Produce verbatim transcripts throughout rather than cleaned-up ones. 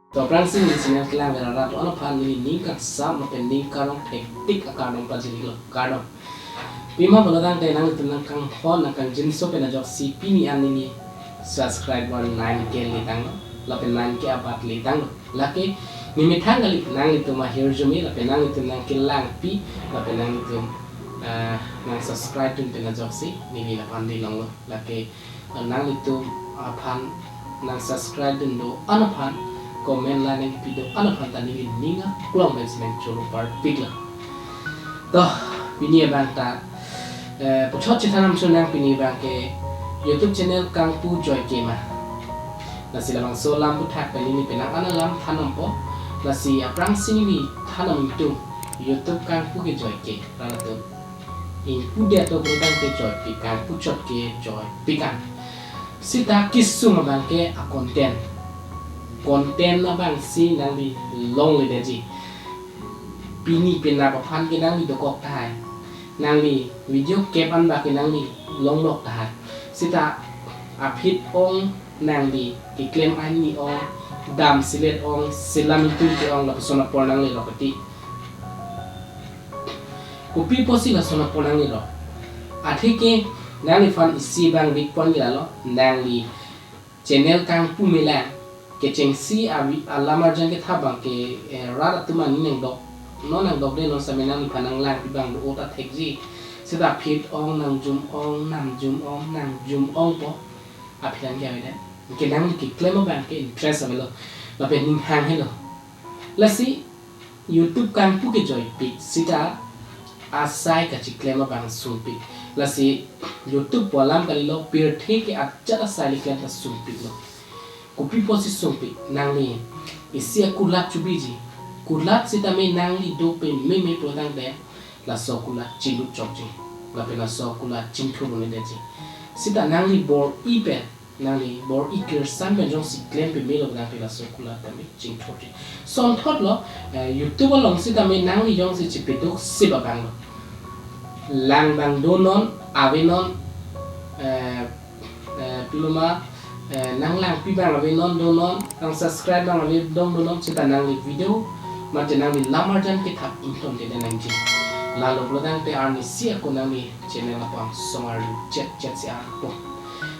To aphrangsi neli channel kelang verara atum aphan neli ning kangsam lapen ning karong thektik akardom pajirlo, kardom. Pima pulo tangte nanglitum nangkanghon nangkangjinso pen ajoksi pini an neli subscriber nine K letanglo, lapen nine K abat letanglo. Lake nemethang kali nanglitum ahirjume lapen nanglitum nangkelangpi lapen nanglitum, ah, nang subscribe dun pen ajoksi neli lapu-an neli longlo. Lake nanglitum aphan nang subscribe dun do-an aphan, comment la nangpi do-an aphan ta neli ning aklong pensi nangchoro parpiklo. To, pini abang ta, eh, puthot chethan nangchonang pini abang ke YouTube channel kangpu joike ma. Lasi labangso alam aphuthak pen neli penang an alam than nangpo. Lasi aphrangsi neli than nang ingtung YouTube kangpu ke joike, rat atum. Ingpu det to pulo tangte joipik, kangpu chot ke joipik an. Sita kesung abang ke a-content. Content abangsi nangli longledetji. Pini penap aphan ke nangli dokok tahai. Nangli video kep an bak ke nangli longlok tahai. Sita aphi ong nangli keklem arni ong, dam selet ong, selam itu ke ong, lapuson apor nangli roketi. Kopi apotsi lason apor nangli rok? Atheke nangliphan isi abang rik pon ke lalo, nangli channel kangpu melang, kechengsi avi alam arjan ketha abang ke, eh, rat atum ani nangdok, non nangdokde non sitame nangliphan nanglangpi abang do-o ta thekji. Sita aphi ong nangjum ong, nangjum ong, nangjum ongpo. Aphi an ke avedet. Ke nangli keklem abang ke interest avelo. Lapen ning hang helo. Lasi YouTube kangpu ke joipik sita asai kachiklem abang sungpik. Lasi YouTube pu alam kalilo, pirthe ke ajat asai le klem ta sungpiklo. Kopi apotsi sungpik? Nangli isi akulat chubiji. Kulat sitame nangli do pememe pulo tangte laso akulat chinglut chokji. Lapen laso akulat chingthur un-edetji. Sita nangli bor-i pen, nangli bor-i kirsan pen jongsi klem pemelo pulo tangte laso akulat tame chingthurji. Sonthotlo, eh, YouTube along sitame nangli jongsi chepeduk sip abang lo. Lang abang donon, avenon, eh, eh, piloma, eh, nanglangpi abang avenon donon, nang subscribe abang avedong donon, sita nangli video mate nangli lam arjan kethap ingtonde nangji. Lalo pulo tangte arnisi ako nangli channel apo angsong arlu chet chet si arpo.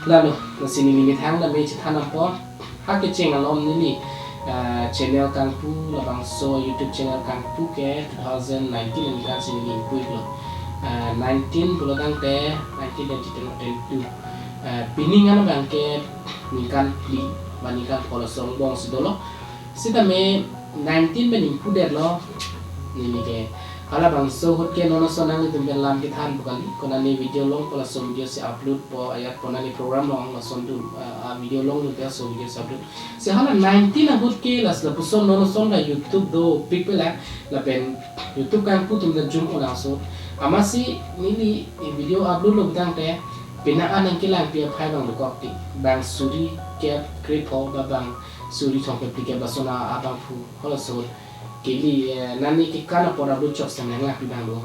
Lalo, lasi neli methang tame chethan nangpo. Ha kecheng alom neli, ah, channel kangpu, labangso YouTube channel kangpu ke two thousand nineteen aningkan si neli ingpu-iklo. Ah, nineteen pulo tangte, nineteen, twenty, twenty-one, twenty-two. Ah, pining an abang ke ningkan phli, ba ningkan pho laso angbong si dolo. Sitame nineteen pen ingpudetlo neli ke. Halabangso ahut ke non ason nanglitum pen lam kethanpo kali. Konane video longpo laso video si uploadpo, ajat konane program long lason dun, ah, ah, video longdunte laso video si upload. Si hala nineteen ahut ke las lapuson non ason ta YouTube dopik pelang, lapen YouTube kangpu atum ta jum-o nangso. Amatsi neli video upload lo pulo tangte penang an nangkelangpi aphai abang dokok ti. Bang suri kep krepho ba bang suri thomkep phlikep lason abangphu halaso ahut kali, eh, nani kekan apor upload chok sitame nanglangpi abang do.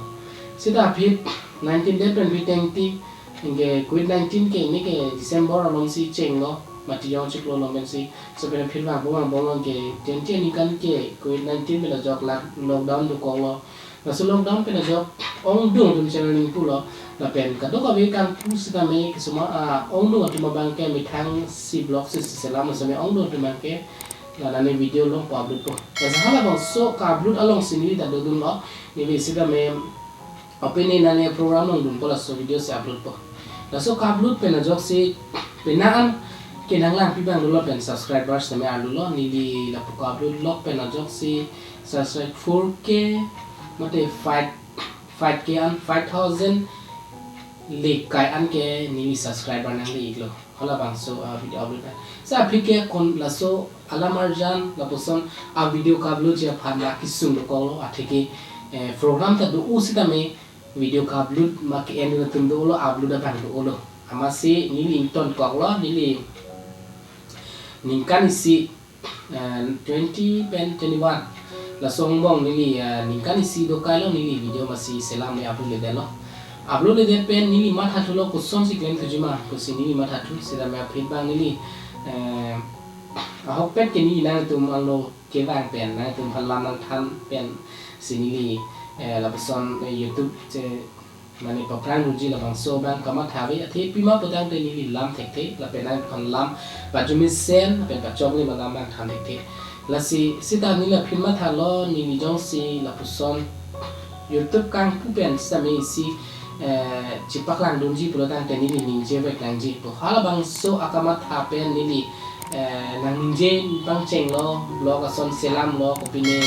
Sita aphi nineteen date pen piteng ti, anke covid nineteen ke neke December along si chenglo, mati jong chiklo along pensi. So pen aphi vangpo vangpo along ke twenty aningkan ke covid nineteen pen ajok lak lockdown dokoklo. Laso lockdown pen ajok ongdung atum channel ningpulo. Lapen kadokave kangpu sitame kesoma, ah, ongdung atum abang ke methang si vlog si selam sitame ongdung atum abang ke la nani video longpo uploadpo. Lasi halabangso ka-upload along si neli ta dodunlo. Neli sitame opening nani program longdunpo laso video si uploadpo. Laso ka-upload pen ajoksi penang an ke nanglangpi abang dolo pen subscribers tame arlulo. Neli lapu ka-upload lok pen ajoksi subscribe four K mate five, five K an, five thousand lekai an ke neli subscriber nangle-iklo. Halabangso, ah, video upload na. Sa aphi ke kon laso alam arjan lapuson a-video ka-upload ji aphan la kesung dokoklo atheke, eh, program ta do-o sitame video ka-upload ma ke-en atum dolo, upload abang dolo. Amatsi neli ingtonkoklo, neli ningkan isi, eh, twenty pen twenty-one. Laso angbong neli, eh, ningkan isi dokailo neli video masi selam le upload ledetlo. Upload ledet pen neli mathathulo kosonsi klem thuji ma, pusi neli mathathu sitame aphi abang neli, eh, ahokpet ke neli nangtum angno kevang pen, nangtum aphan lam nangthan pensi neli, eh, lapuson, eh, YouTube che mane paphrang dunji labangso abang kamatha ave, athe pima putangte neli lam thekthe, lapen nangtum aphan lam pajumisen, lapen pachoklim alam nangthan thekthe. Lasi seta neli aphi mathalo, neli jongsi lapuson YouTube kangpu pen sitame isi, eh, chepaklang dunji pulotangte neli ningje vek nangji pu halabangso akamatha pen neli, eh, nangningje pangchenglo, vlog ason selamlo, kopine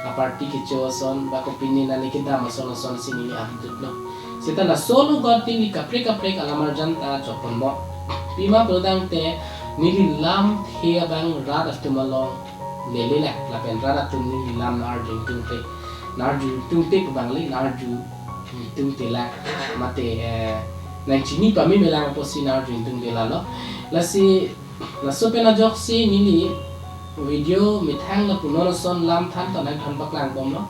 aparty kecho ason, ba kopine nani kedam ason asonsi neli uploadlo. Seta laso lo got neli kaprek kaprek alam arjan ta chokponbom. Pima pulotangte neli lamthe abang rat atum along lele lang, lapen rat atum neli lam nang-arju ingtungte, nang-arju ingtungte pu abang le, nang-arju ingtungte lang, mate, eh, nangchini pame me lang apotsi nang-arju ingtungte lalo. Lasi laso pen ajoksi neli video methang lapu non ason lam than ta nangthan paklangbomlo.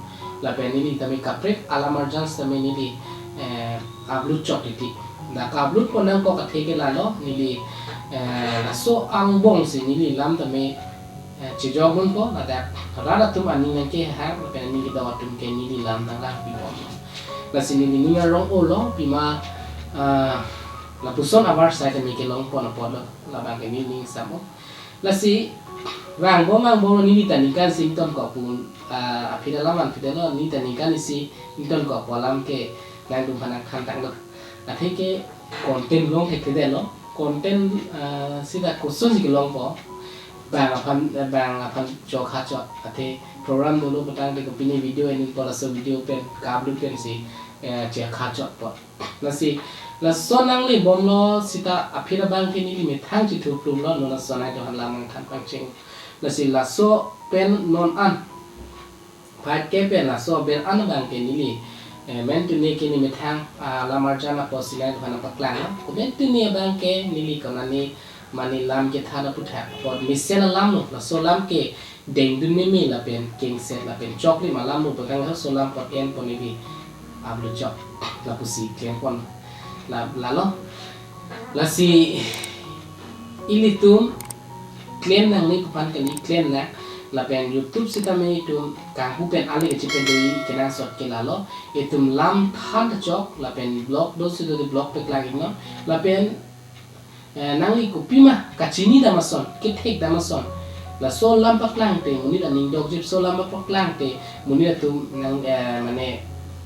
Lapen neli tame kaprek alam arjan sitame neli, eh, upload chok titi. Dak ka-upload pon nangkok athe ke lalo, neli, eh, laso angbongsi neli lam tame, eh, chejok dunpo, ladak rat atum aning nangkehang, lapen aning kedok atum ke neli lam nanglangpibom. Lasi neli ning arong-olo, pima, ah, lapuson abar sai tame kelongpon apotlo, labang ke neli ning samo. Lasi vangbom vangbomlo, neli ta ningkan isi ingtonkok pu, ah, aphi alam an pidelo, neli ta ningkan isi ingtonkok pu alam ke nangtum aphan nangthan tanglo. Athe ke content long thekthedetlo. Content, ah, seta kosonsi kelongpo. Bang aphan, bang aphan chokha chot. Athe program dolo putangte kopine video ening po, laso video pen ka-upload pensi, eh, chekha chotpo. Lasi laso nanglebomlo, seta aphi abang ke neli methang chithuplumlo, non ason nangtum aphan lam nangthan pangcheng. Lasi laso pen non an, phat ke pen laso pen an abang ke neli, eh, mentune ke neli methang, ah, lam arjan apotsi nangtum aphan nangpaklanglo. Ko mentune abang ke neli konane mane lam kethan aputhak apot mesen alamlo, laso lam ke dengdun meme lapen kengset lapen choklim alamlo putangte laso lam apot enpon neli upload chok, lapusi klempon la, lalo. Lasi ilitum klem nangne pu aphan kali klem nang, lapen YouTube sitame itum kangpu pen ale kachipen doi kenangsot ke lalo, itum lam than ta chok, lapen vlog do si do, vlog paklang iknon, lapen, eh, nangli kopima kachini dam ason, kethek dam ason, laso lam paklangte monit aning dokjip, laso lam paklangte monit atum nang, eh, mane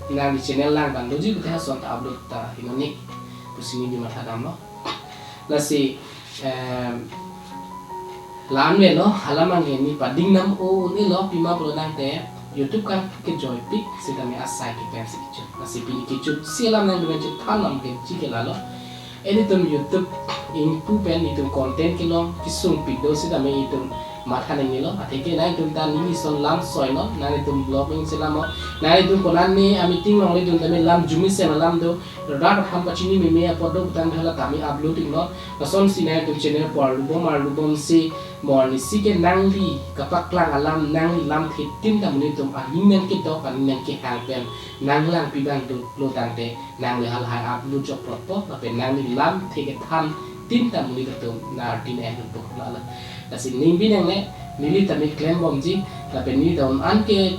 nangli channel lang bang doji pute ason ta upload ta hinone pusi neli matha damlo. Lasi, em, lam lelo, hala abang ke neli pading nam o un-elo, pima pulotangte YouTube kangpu kejoipik sitame asai ke pensi kechut. Lasi pini kechutsi alam nangtum chethan lam keji ke lalo. Ilitum YouTube ingpu pen itum content kelong kesungpik do sitame itum matha nangnelo. Athe ke nangtum ta neli ason lam soilo, nangtum vlogging selamo, nangtum konane a-meeting along le dun tame lam jumisen alam do, rat aphan pachini meme apot do putangte hala tame upload iknon. Lasonsi nangtum channel pu arlubom arlubomsi mo arnisi ke nangli kapaklang alam, nangli lamthe tin ta monit atum aning nangkedok, aning nangkehang pen nanglangpi abang dolo tangte nangli halahai upload chok protpo, lapen nangli lamthe kethan tin ta monit atum nang-artin enpo lalo. Lasi ning binong le, neli tame klembomji, lapen neli ta un-an ke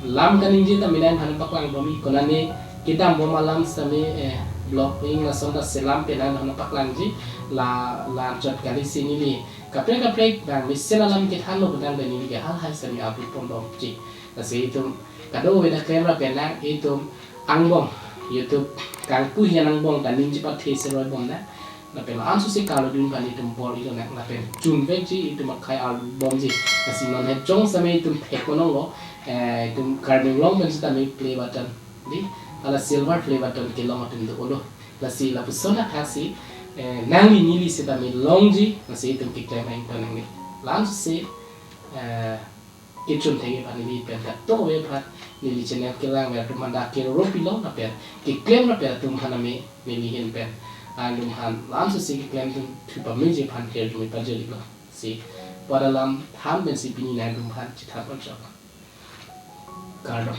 lam kaningje tame nangtum aphan paklangbom ik, konane kedambom alam sitame, eh, vlogging lason ta selam pen nangtum aphan paklangji, la, la chot kalisi neli kaprek kaprek bang mesen alam kethanlo putangte neli ke halahai sitame upload ponbomji. Lasi itum kadokave ta klem ra pen nang, itum angbong YouTube kangpu hian angbong ta ningje pathe seroibom nang. Lapen ansose karlu dun aphan itum bor-ilo nang, lapen chun vekji, itum akhai arlubomji. Lasi non he jong sitame itum thek mononglo, eh, itum Karbi Anglong pen sitame play button, dei, hala silver play button kelong atum do-olo. Lasi lapuson athaksi, eh, nangli neli sitame longji, lasi itum keklem aington nangne. La ansose, eh, kechun thekji aphan neli pen kadokave aphan, neli channel kelang ver atum aphan dak keroro pilo lapen keklem lapen atum aphan tame neli ahin pen nangtum aphan la ansose keklem atum thu pameji aphan kardom pajirlo. Si pada lam than pensi pini nangtum aphan chethan pon chok. Kardom.